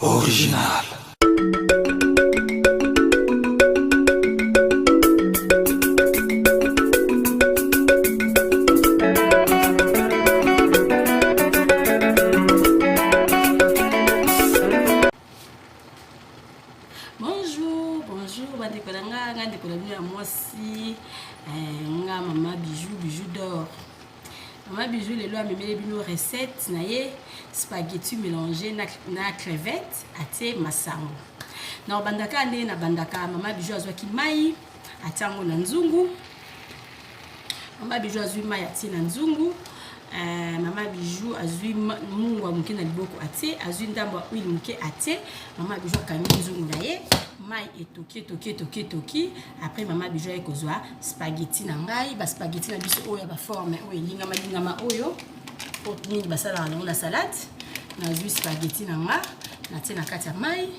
Original. Bonjour, bonjour, bandeko na nga, nga ndeko na bino ya mwasi, eh, nga mama bijou, bijou d'or. Mama bijou lelo amemeli bino recette na ye spaghetti mélange na, na crevette atie masango. Na obandaka ndenge na bandaka mama bijou azwaki mai atie yango na nzungu. Mama bijou azwi mai atie na nzungu. Uh, mama bijou azwi mungwa moke na liboko atie, azwi ndambo ya huile moke atie. Mama bijou akangi nzungu na ye, mai etoki etoki etoki etoki. Après mama bijou aye kozwa spaghetti na ngai, ba spaghetti na biso oyo ya ba forme oyo elingama lingama oyo oyo mingi basalaka nango na salade. Nazwi spaghetti na nga natie na kati ya mai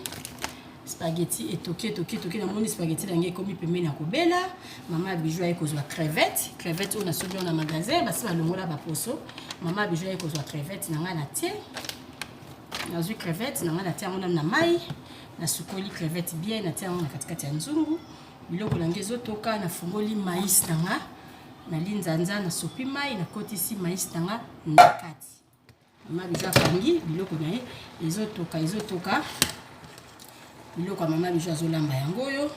spaghetti etoki etoki etoki, namoni spaghetti na ngai ekomi pembeni ya kobela. Mama bijou aye kozwa crevette, crevette oyo nasombi yango na magasin, basi balongola baposo. Mama bijou aye kozwa crevette na ngai natie, nazwi crevette na ngai natie yango nanu na mai, nasukoli crevette bien, natie yango na katikati ya nzungu. Biloko na ngai ezotoka, nafungoli mais na nga na linzanza, nasopi mai, nakotisi mais na nga na kati. Mama Bijou akangi biloko na ye, ezotoka ezotoka. Biloko ya mama Bijou azolamba yango oyo,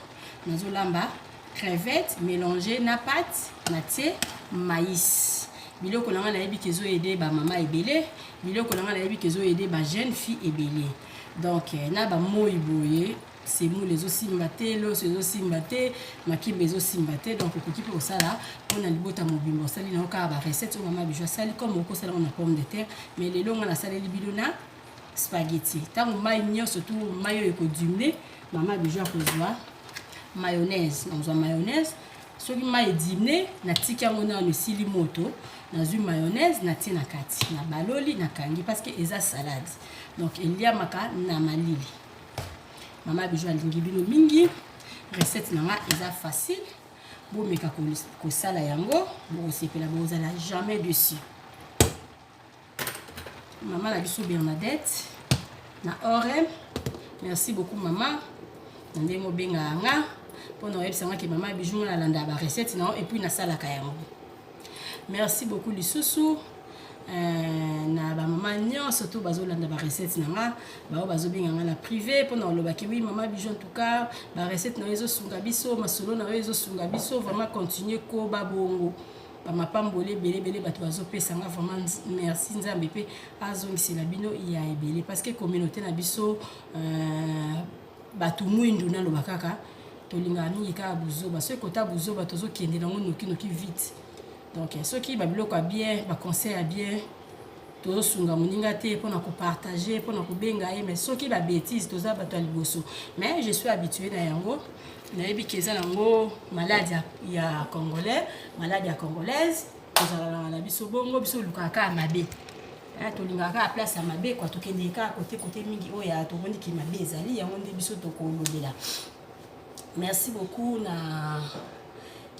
nazolamba crevette mélange na pâte, natie maïs. Biloko na nga nayebi ke ezoyede ba mama ebele, biloko na nga nayebi ke ezoyede ba jeune fille ebele. Donc na ba moi boye semoule ezosimba te, loso ezosimba te, makimba ezosimba te. Donc okoki mpe kosala mpona libota mobimba, osali nango kaka ba recette oyo mama Bijou asali, comme okosala yango na pomme de terre. Mais lelo nga nasaleli bino na spaghetti. Ntango mai nyonso tu mai oyo ekodimine, mama Bijou akozwa mayonnaise. Nakozwa mayonnaise soki mai edimine, natiki yango nano esili moto, nazwi mayonnaise natie na kati, na baloli, nakangi parce que eza salade, donc eliamaka na malili. Mama Bijou alingi bino mingi. Recette na nga eza facile, bomeka kosala yango, bokosepela, bokozala jamais dessus. Mama na biso Bernadette na Orem, merci beaucoup mama na ndenge obengaka nga mpona oyebisa nga ke mama Bijou nga nalandaka ba recette na yo et puis nasalaka yango. Merci beaucoup lisusu na ba mama nyonso to bazolanda ba recette na nga, bao bazobenga nga na privé mpona olobaki oui mama Bijou, en tout cas ba recette na yo ezosunga biso, masolo na yo ezosunga biso, vraiment continue koba bongo, bamapamboli ebele ebele bato bazopesa nga, vraiment merci. Nzambe mpe azongisela bino ya ebele, parce que communauté na biso bato mwindu, naloba kaka tolingaka mingi kaka buzoba. Soki kota buzoba, tozokende nango noki noki vite. Donc soki babiloko ya bien, baconseil ya bien, tozosunga moninga te mpona kopartage, mpona kobenga ye. Mais soki babétise, toza bato ya liboso. Mais je suis habitué na yango, nayebi ke eza nango maladi ya congolais, maladi ya congolaise. Tozalaka na biso bongo, biso olukaka kaka mabe, tolingaka kaka place ya mabe kwa, tokendeke kaka kote kote mingi oyo ya tomoniki mabe ezali, yango nde biso tokolobela. Merci beaucoup na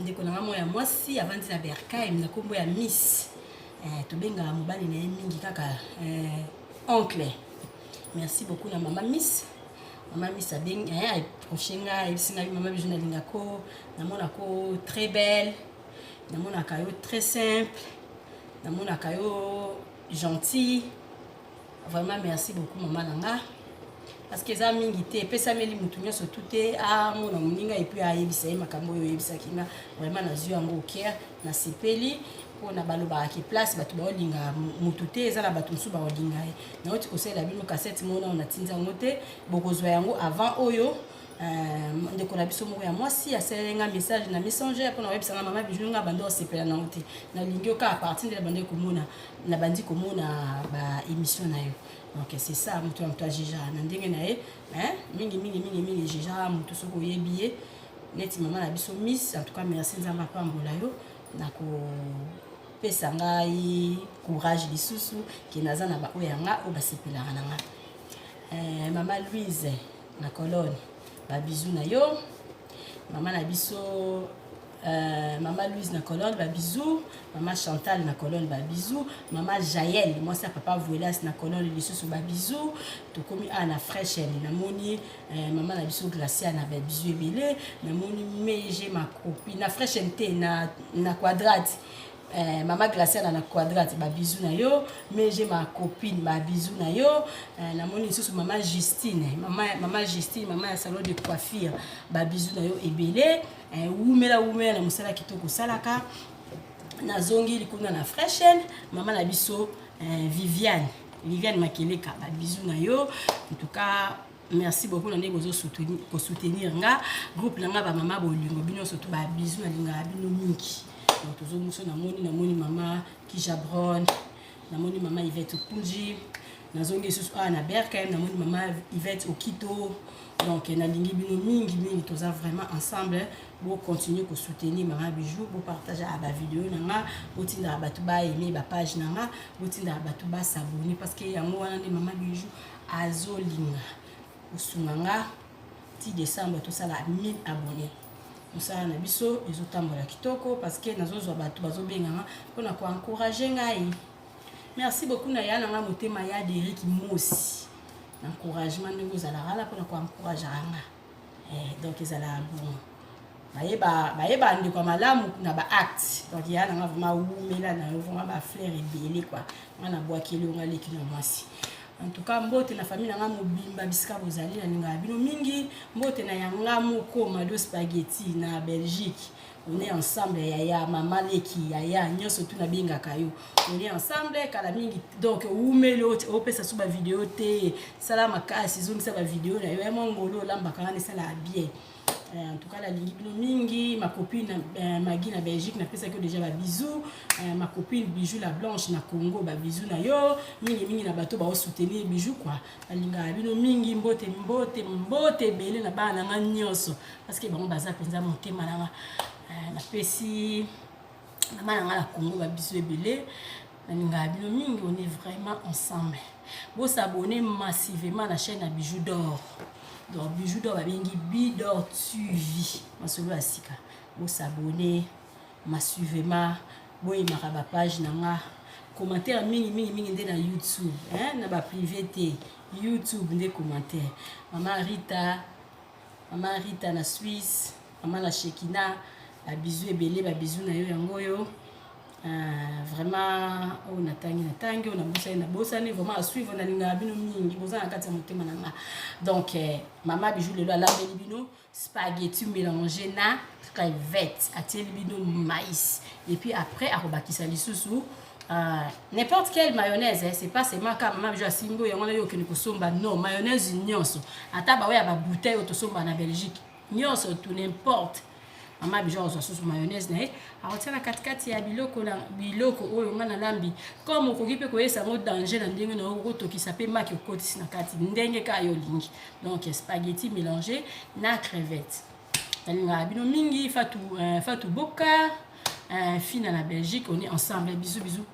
ndeko na nga moko ya mwasi avandi na Berkheim na nkombo ya Miss, tobengaka mobali na ye mingi kaka oncle. Merci beaucoup na mama Miss. Mama Miss abengi, approche nga, ayebisi ngai: "Mama Bijou, nalingako, namonako très belle, namonaka yo très simple, namonaka yo gentil." Vraiment merci beaucoup mama na nga, parce que eza mingi te, epesameli motu nyonso tu te amona moninga et puis ayebisa ye makambo oyo oyebisaki nga. Vraiment nazwi yango au cœur, nasepeli mpona balobaka ke place bato baolinga motu te, eza na bato mosusu baolinga ye. Nauti kosalela bino kasete moko nano natindi yango te, bokozwa yango avant oyo. Ndeko na biso moko ya mwasi asaleli nga message na Messenger mpona oyebisanga: "Mama Bijou, nga bandi osepela nango te, nalingi yo kaka partir nde nabandi komona, nabandi komona ba émission na yo." Donc c'est ça, moto ya moto ajugeaka na ndenge na ye mingi mingi mingi mingi. Jugeaka moto soki oyebi ye neti mama na biso Miss. En tout cas merci, Nzambe apambola yo na kopesa ngai courage lisusu ke naza na baoyo ya nga oyo basepelaka na nga. Mama Louise na Colonne, babisous na yo mama na biso. Mama Louise na Colonne, ba bisous. Mama Chantal na Colonne, ba bisous. Mama Jaël, mwasi ya papa Vuelas na Colonne lisusu, ba bisous. Tokomi awa na Frechen, namoni mama na biso Glacia na ba bisous ebele. Namoni Meje Makopi na Frechen te, na Quadrate. Mama Glacia na Quadrate, ba bisous na yo. Meje ma copine, ba bisous na yo. Namoni lisusu mama Justine, mama Justine, mama ya salon de coiffure, ba bisous na yo ebele. Wumela wumela na mosala kitoko osalaka. Nazongi likuna na Frechen, mama na biso Viviane Makeleka, ba bisous na yo. En tout cas, merci beaucoup na ndenge bozosoutenir nga, groupe na nga bamama bolingo bino, surtout ba bisous, nalingaka bino mingi. Donc tozomuso, namoni mama Kijabron, namoni mama Yvette Okunji. Nazongi lisusu awa na Berkem, namoni mama Yvette Okito. Donc nalingi bino mingi mingi, toza vraiment ensemble. Bocontinue kosoutenir mama Bijou, bopartage ya bavideo na nga, botindaka bato baaimer bapage na nga, botindaka bato bas'abonner, parce que yango wana nde mama Bijou azolinga kosunga nga ti décembre tosala 1000 abonnés. Mosala na biso ezotambola kitoko, parce que nazozwa bato bazobenganga mpona koencourager ngai. Merci beaucoup na ya na nga motema ya Derik Mosi, encouragement ndenge ozalaka wana mpona koencourageaka nga. Donc ezalaka bon, bayeba ndeko ya malamu na baacte. Donc ya nanga vraiment, wumela na yo vraiment, bafleur ebele kua nga nabwakeli yo, nga leki na mwasi. En tout cas, mbote na famille na nga mobimba bisika bozali, nalingaka bino mingi. Mbote na yanga moko Mado Spaghetti na Belgique, on est ensemble. Yaya, mama leki, yaya nyonso tu nabengaka yo, on est ensemble kala mingi. Donc owumeli, opesa so bavideo te, sala makasi, ezongisa bavideo na yo ya mwa ngolo olambaka wana, esalaka bien. En tout cas, nalingi bino mingi. Ma copine Magi na Belgique, napesaki yo déjà babisous. Ma copine Bijou la Blanche na Congo, babisous na yo mingimingi. Na bato baosoutenir Bijou kua, nalingaka bino mingi. Mbote, mbote, mbote ebele na bana na nga nyonso, parce que bango baza mpenza motema na nga. Napesi mama na nga na Congo babisous ebele, nalingaka bino mingi. On est vraiment ensemble. Bos'abonner massivement na chaîne ya Bijou d'Or. Donc Bijou d'Or, babengi Bidor TV, masolo ya sika. Bos'abonner massivement, boyemaka bapage na nga, commentaire mingi mingi mingi nde na YouTube, hein? Na baprivé te, YouTube nde commentaire. Mama Rita, mama Rita na Suisse, mama na Shekina, babisous ebele, babisous na yo yango oyo. Vraiment, oyo natangi natangi, oyo nabosani nabosani. Vraiment, à suivre. Nalingaka bino mingi, boza na kati ya motema na nga. Donc mama Bijou lelo alambeli bino spaghetti mélangé na crevette, atieli bino maïs et puis après akobakisa lisusu n'importe quelle mayonnaise, hein, c'est pas seulement ka mama Bijou asimbi oyo yango wana yo okende kosomba. Non, mayonnaise nyonso, ata baoyo ya babouteille oyo tosomba na Belgique, nyonso tout, n'importe. Mama Bijou akozwa susu mayonnaise na ye, akotia na katikati ya biloko na biloko oyo nga nalambi. Comme okoki mpe koyesa yango danger na ndenge na yo, okotokisa mpe maki, okotisi na kati ndenge kaka yo olingi. Donc spaghetti mélangé na crevette. Nalingaka bino mingi. Fatu, Fatu Boka, Fina na Belgique, on est ensemble. Bisous, bisous.